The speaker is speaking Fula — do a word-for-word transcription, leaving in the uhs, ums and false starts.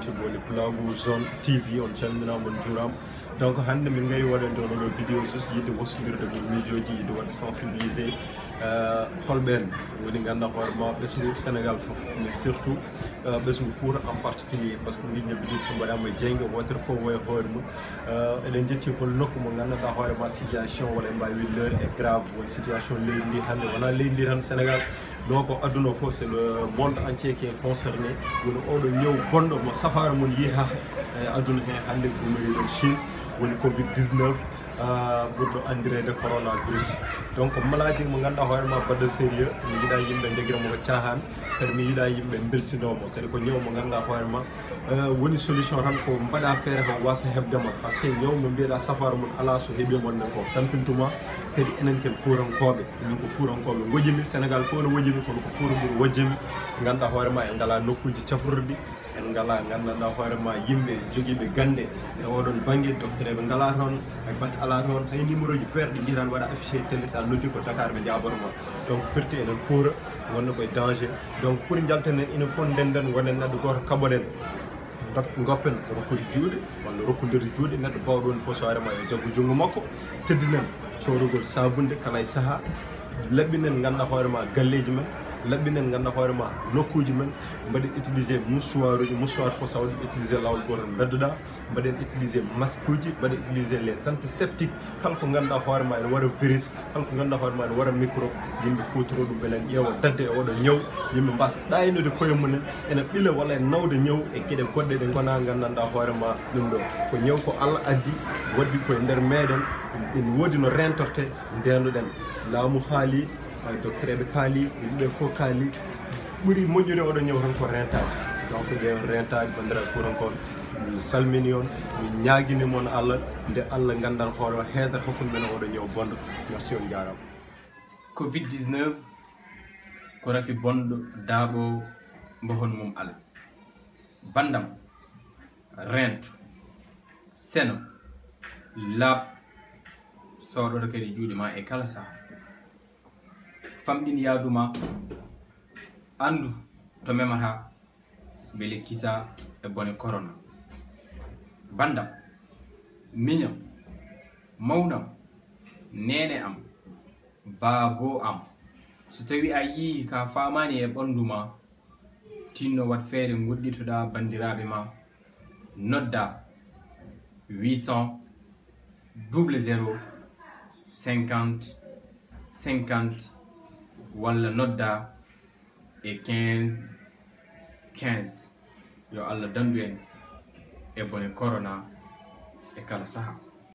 Woni Pulaagu Zone T V, on calminaama, on njuuraama. Donc hannde min ngari waɗande on oɗo vidéo, juste yiɗde wostondirde e miijooji, yiɗde waɗde sensibiliser, euh, holɓe en woni ngannduɗaa hoore ma ɓesngu Sénégal fof, mais surtout, euh, ɓesngu Fuuta en particulier, parce que min ñebbiɗiɗi so mbaɗaama e jeynge, wootere fof woya hoore mum. Euh, eɗen njetti hol nokku mo ngannduɗaa hoore ma situation walla en mbaawi l'heure est grave, woni situation leydi ndi hannde, wonaa leydi ndi tan Sénégal, donc ko aduna fof, c'est le monde entier qui est concerné. Woni oɗo ñaw bonɗo mo safaara mum yeeha e aduna he hannde, ko mari ɗon Chine, woni covid dix-neuf, euh, ɓurɗo anndireede coronavirus. Donc ko maladie mo ngannduɗaa hoore ma baɗɗo sérieux, mi yiɗaa yimɓe ndegira mo ko caahan, kadi mi yiɗaa yimɓe mbelsinoo mo, kadi ko ñaw mo ngannduɗaa hoore ma, euh, woni solution tan ko mbaɗa feere ko waasa heɓde ma, parce que ñaw mo mbiyeɗaa safaara mum alaa so heɓi mon ne ko tampintuma, kadi enen ken Fuutankooɓe. Min ko Fuutankooɓe wojimi, Sénégal fof no wojimi, kono ko Fuuta ɓuri wojimi. Ngannduɗaa hoore ma en ngalaa nokkuuji cafrorɗi, en ngalaa nganndanɗaa hoore ma yimɓe jogiiɓe gannde e oɗon bannge, docteur eɓe ngalaa toon, hay batte alaa toon, hay numéro ji vert ɗi njiitan waɗa affiché e télé, so a noddi ko Dakar ɓe njaabor ma. Donc firti enen Fuuta wonno koye danger. Donc pour njalten en enen fof, ndenden, wonen neɗɗo gooto, kaɓoɗen. Dok-, ngoppen rokkude juuɗe, walla rokkude juuɗe neɗɗo baawɗo woni fof so hoore ma yo jaggu junngo makko, teddinen coodogol saabunde kala e sahaa, laɓɓinen ngannduɗaa hoore ma galleeji men, laɓɓinen ngannduɗaa hoore ma nokkuuji men, mbaɗen utiliser mouchoir uji, mouchoir fof so a waɗi utiliser laawol gootol mbeddoɗaa, mbaɗen utiliser masque uji, mbaɗen utiliser les antiseptiques, kala ko ngannduɗaa hoore ma ene wara virus, kala ko ngannduɗaa hoore ma ene wara microbe, yimɓe kuutoroo ɗum, mbele en ƴeewa dadde e oɗo ñaw, yimɓe mbaasa ɗaaynude koye mumen, ene ɓila walla ene nawda ñaw e geɗe goɗɗe ɗe ngonaa nganndanɗaa hoore ma ɗum ɗo. Ko ñaw ko Allah addi, waddi koye nder meɗen, ene woodi no rentorte, ndeenduɗen. Laamu haali, hay docteur eɓe kaali, yimɓe fof kaali, ɓuri moƴƴude oɗo ñaw tan ko rentaade. Donc ƴeewen rentaade, banndiraaɓe Fuutankooɓe, min salmini on, min ñaagini mon Allah, nde Allah nganndan hoore on heedata hakkunde men e oɗo ñaw bonɗo. Merci, on njaaraama. Covid dix-neuf ko rafi bonɗo daaɓo mbo hono mum alaa. Banndam, rento, seno, laaɓ, sooɗoto kadi juuɗe ma e kala sahaa. Famɗin yaadu ma, anndu to memataa, mbele kisaa e bone korona. Banndam, miñam, mawnam, neene am, baabo am, so tawii a yii ka faamaani e ɓanndu ma, tinno waɗ feere ngoɗɗitoɗaa banndiraaɓe ma, noddaa huit cent double zéro cinquante cinquante walla noddaa e quinze quinze. Yo Allah danndu en e bone korona e kala sahaa.